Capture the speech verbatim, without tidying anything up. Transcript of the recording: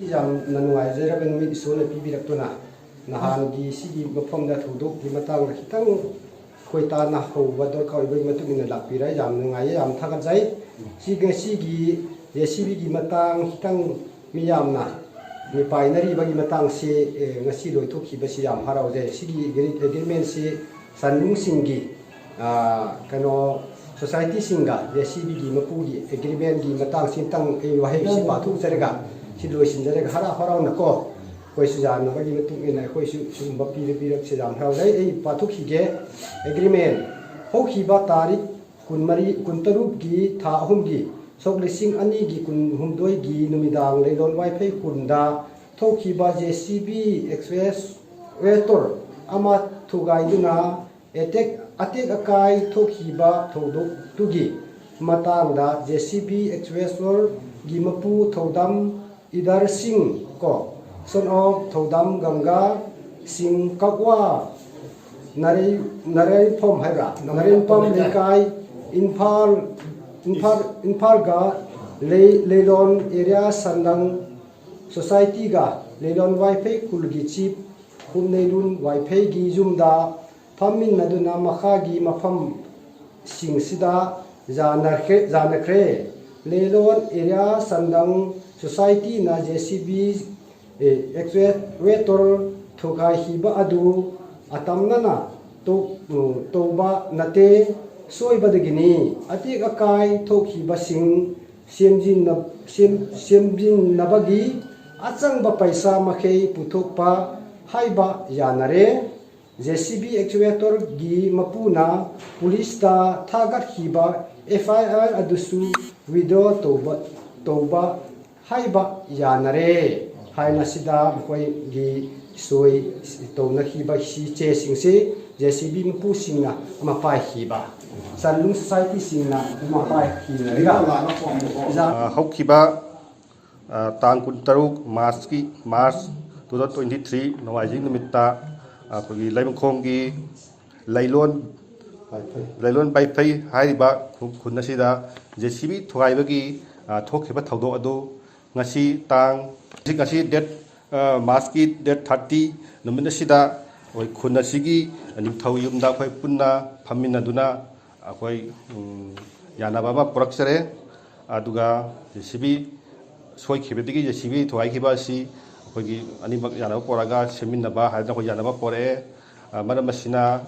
ꯌꯥꯝꯅ ꯅꯨꯡꯉꯥꯏꯖꯔꯕ ꯅꯨꯃꯤꯠ ꯏꯁꯣꯔꯅ ꯄꯤꯕꯤꯔꯛꯇꯨꯅ ꯅꯍꯥꯟꯒꯤ ꯁꯤꯒꯤ ꯃꯐꯝꯗ ꯊꯧꯗꯣꯛꯀꯤ ꯃꯇꯥꯡꯗ ꯈꯤꯇꯪ ꯑꯩꯈꯣꯏ ꯇꯥꯟꯅ ꯍꯧꯕ ꯗꯔꯀꯥꯔ ꯑꯣꯏꯕꯒꯤ ꯃꯇꯨꯡ ꯏꯟꯅ ꯂꯥꯛꯄꯤꯔꯦ꯫ ꯌꯥꯝ ꯅꯨꯡꯉꯥꯏꯌꯦ, ꯌꯥꯝ ꯊꯥꯒꯠꯆꯩ꯫ ꯁꯤ ꯉꯁꯤꯒꯤ ꯖꯦ ꯁꯤ ꯕꯤꯒꯤ ꯃꯇꯥꯡ ꯈꯤꯇꯪ ꯃꯤꯌꯥꯝꯅ ꯃꯤꯄꯥꯏꯅꯔꯤꯕꯒꯤ ꯃꯇꯥꯡꯁꯤ, ꯑꯦ, ꯉꯁꯤ ꯂꯣꯏꯊꯣꯛꯈꯤꯕꯁꯤ ꯌꯥꯝ ꯍꯔꯥꯎꯖꯩ꯫ ꯁꯤꯒꯤ ꯑꯦꯒ꯭ꯔꯤ-, ꯑꯦꯒ꯭ꯔꯤꯃꯦꯟꯁꯤ ꯁꯟꯅꯨꯡꯁꯤꯡꯒꯤ, ꯑ, ꯀꯩꯅꯣ, ꯁꯣꯁꯥꯏꯇꯤꯁꯤꯡꯒ ꯖꯦ ꯁꯤ ꯕꯤꯒꯤ ꯃꯄꯨꯒꯤ ꯑꯦꯒ꯭ꯔꯤꯃꯦꯟꯒꯤ ꯃꯇꯥꯡꯁꯤ ꯑꯃꯇꯪ ꯑꯩ ꯋꯥꯍꯩꯁꯤ ꯄꯥꯊꯣꯛꯆꯔꯒ ꯁꯤ ꯂꯣꯏꯁꯤꯟꯖꯔꯒ ꯍꯔꯥꯎ ꯍꯔꯥꯎꯅꯀꯣ ꯑꯩꯈꯣꯏꯁꯨ ꯌꯥꯅꯕꯒꯤ ꯃꯇꯨꯡ ꯏꯟꯅ ꯑꯩꯈꯣꯏꯁꯨ ꯁꯤꯒꯨꯝꯕ ꯄꯤꯔ-, ꯄꯤꯔꯛꯁꯦ ꯌꯥꯝ ꯍꯔꯥꯎꯖꯩ꯫ ꯑꯩ ꯄꯥꯊꯣꯛꯈꯤꯒꯦ꯫ ꯑꯦꯒ꯭ꯔꯤꯃꯦꯟ ꯍꯧꯈꯤꯕ ꯇꯥꯔꯤꯛ ꯀꯨꯟꯃꯔꯤ, ꯀꯨꯟꯇꯔꯨꯛꯀꯤ ꯊꯥ ꯑꯍꯨꯝꯒꯤ ꯁꯣꯛ ꯂꯤꯁꯤꯡ ꯑꯅꯤꯒꯤ ꯀꯨꯟꯍꯨꯝꯗꯣꯏꯒꯤ ꯅꯨꯃꯤꯗꯥꯡ ꯂꯩꯂꯣꯟ ꯋꯥꯏꯐꯩ ꯈꯨꯟꯗ ꯊꯣꯛꯈꯤꯕ ꯖꯦ ꯁꯤ ꯕꯤ ꯑꯦꯛꯁꯀꯦꯚꯦꯇꯔ ꯑꯃ ꯊꯨꯒꯥꯏꯗꯨꯅ ꯑꯇꯦꯛ-, ꯑꯇꯦꯛ ꯑꯀꯥꯏ ꯊꯣꯛꯈꯤꯕ ꯊꯧꯗꯣꯛꯇꯨꯒꯤ ꯃꯇꯥꯡꯗ ꯖꯦ ꯁꯤ ꯕꯤ ꯑꯦꯛꯁꯀꯦꯚꯦꯇꯔꯒꯤ ꯃꯄꯨ ꯊꯧꯗꯥꯝ ꯏꯗꯔ ꯁꯤꯡ ꯀꯣ, son of ꯊꯧꯗꯥꯝ ꯒꯪꯒꯥ ꯁꯤꯡ ꯀꯛꯋꯥ, ꯅꯔꯩ-, ꯅꯔꯩꯐꯝ ꯍꯥꯏꯕ꯭ꯔꯥ? ꯅꯔꯩꯐꯝ ꯂꯩꯀꯥꯏ, ꯏꯝꯐꯥꯜ, ꯏꯝꯐꯥꯜ, ꯏꯝꯐꯥꯜꯒ ꯂꯩ-, ꯂꯩꯂꯣꯟ ꯑꯦꯔꯤꯌꯥ ꯁꯟꯗꯪ ꯁꯣꯁꯥꯏꯇꯤꯒ ꯂꯩꯂꯣꯟ ꯋꯥꯏꯐꯩ ꯈꯨꯜꯒꯤ ꯆꯤꯐ ꯀꯨꯝꯅꯩꯂꯨꯟ ꯋꯥꯏꯐꯩꯒꯤ ꯌꯨꯝꯗ ꯐꯝꯃꯤꯟꯅꯗꯨꯅ ꯃꯈꯥꯒꯤ ꯃꯐꯝꯁꯤꯡꯁꯤꯗ ꯌꯥꯅꯈ꯭ꯔꯦ, ꯌꯥꯅꯈ꯭ꯔꯦ꯫ ꯂꯦꯂꯣꯟ ꯑꯦꯔꯤꯌꯥ ꯁꯟꯗꯪ ꯁꯣꯁꯥꯏꯇꯤꯅ ꯖꯦ ꯁꯤ ꯕꯤ, ꯑꯦ, ꯑꯦꯛꯁꯀꯦꯚꯦꯇꯔ ꯊꯨꯒꯥꯏꯈꯤꯕ ꯑꯗꯨ ꯑꯇꯝꯅꯅ ꯇꯧ-, ꯇꯧꯕ ꯅꯠꯇꯦ, ꯁꯣꯏꯕꯗꯒꯤꯅꯤ꯫ ꯑꯇꯦꯛ ꯑꯀꯥꯏ ꯊꯣꯛꯈꯤꯕꯁꯤꯡ ꯁꯦꯝꯖꯤꯟꯅ-, ꯁꯦꯝ-, ꯁꯦꯝꯖꯤꯟꯅꯕꯒꯤ ꯑꯆꯪꯕ ꯄꯩꯁꯥ ꯃꯈꯩ ꯄꯨꯊꯣꯛꯄ ꯍꯥꯏꯕ ꯌꯥꯅꯔꯦ꯫ ꯖꯦ ꯁꯤ ꯕꯤ ꯑꯦꯛꯁꯀꯦꯚꯦꯇꯔꯒꯤ ꯃꯄꯨꯅ ꯄꯨꯂꯤꯁꯇ ꯊꯥꯒꯠꯈꯤꯕ ꯑꯦꯐ ꯑꯥꯏ ꯑꯥꯔ ꯑꯗꯨꯁꯨ ꯋꯤꯗ꯭ꯔꯣ ꯇꯧꯕ, ꯇꯧꯕ ꯍꯥꯏꯕ ꯌꯥꯅꯔꯦ ꯍꯥꯏꯅ ꯁꯤꯗ ꯃꯈꯣꯏꯒꯤ ꯁꯣꯏ ꯇꯧꯅꯈꯤꯕ ꯁꯤ ꯆꯦꯁꯤꯡꯁꯤ ꯖꯦ ꯁꯤ ꯕꯤ ꯃꯄꯨꯁꯤꯡꯅ ꯑꯃ ꯄꯥꯏꯈꯤꯕ, ꯁꯟꯂꯨꯝ ꯁꯣꯁꯥꯏꯇꯤꯁꯤꯡꯅ ꯑꯃ ꯄꯥꯏꯈꯤꯕ꯫ ꯑ, ꯍꯧꯈꯤꯕ, ꯑ, ꯇꯥꯡ ꯀꯨꯟꯇꯔꯨꯛ ꯃꯥꯔꯆꯀꯤ, March two thousand twenty three ꯅꯣꯡꯃꯥꯏꯖꯤꯡ ꯅꯨꯃꯤꯠꯇ ꯑꯩꯈꯣꯏꯒꯤ ꯂꯩꯃꯈꯣꯡꯒꯤ ꯂꯩꯂꯣꯟ, ꯂꯩꯂꯣꯟ ꯄꯥꯏꯐꯩ ꯍꯥꯏꯔꯤꯕ ꯈꯨ-, ꯈꯨꯟ ꯑꯁꯤꯗ ꯖꯦ ꯁꯤ ꯕꯤ ꯊꯨꯒꯥꯏꯕꯒꯤ, ꯑ, ꯊꯣꯛꯈꯤꯕ ꯊꯧꯗꯣꯛ ꯑꯗꯨ ꯉꯁꯤ ꯇꯥꯡ, ꯉꯁꯤ ꯗꯦꯠ, ꯃꯥꯔꯆꯀꯤ ꯗꯦꯠ ꯊꯥꯔꯇꯤ ꯅꯨꯃꯤꯠ ꯑꯁꯤꯗ ꯑꯩꯈꯣꯏ ꯈꯨꯟ ꯑꯁꯤꯒꯤ ꯅꯤꯡꯊꯧ ꯌꯨꯝꯗ ꯑꯩꯈꯣꯏ ꯄꯨꯟꯅ ꯐꯝꯃꯤꯟꯅꯗꯨꯅ ꯑꯩꯈꯣꯏ ꯌꯥꯅꯕ ꯑꯃ ꯄꯨꯔꯛꯆꯔꯦ꯫ ꯑꯗꯨꯒ ꯖꯦ ꯁꯤ ꯕꯤ ꯁꯣꯏꯈꯤꯕꯗꯒꯤ ꯖꯦ ꯁꯤ ꯕꯤ ꯊꯨꯒꯥꯏꯈꯤꯕ ꯑꯁꯤ ꯑꯩꯈꯣꯏꯒꯤ ꯑꯅꯤꯃꯛ ꯌꯥꯅꯕ ꯄꯨꯔꯛꯑꯒ ꯁꯦꯝꯃꯤꯟꯅꯕ ꯍꯥꯏꯗꯅ ꯑꯩꯈꯣꯏ ꯌꯥꯅꯕ ꯄꯨꯔꯛꯑꯦ꯫ ꯃꯔꯝ ꯑꯁꯤꯅ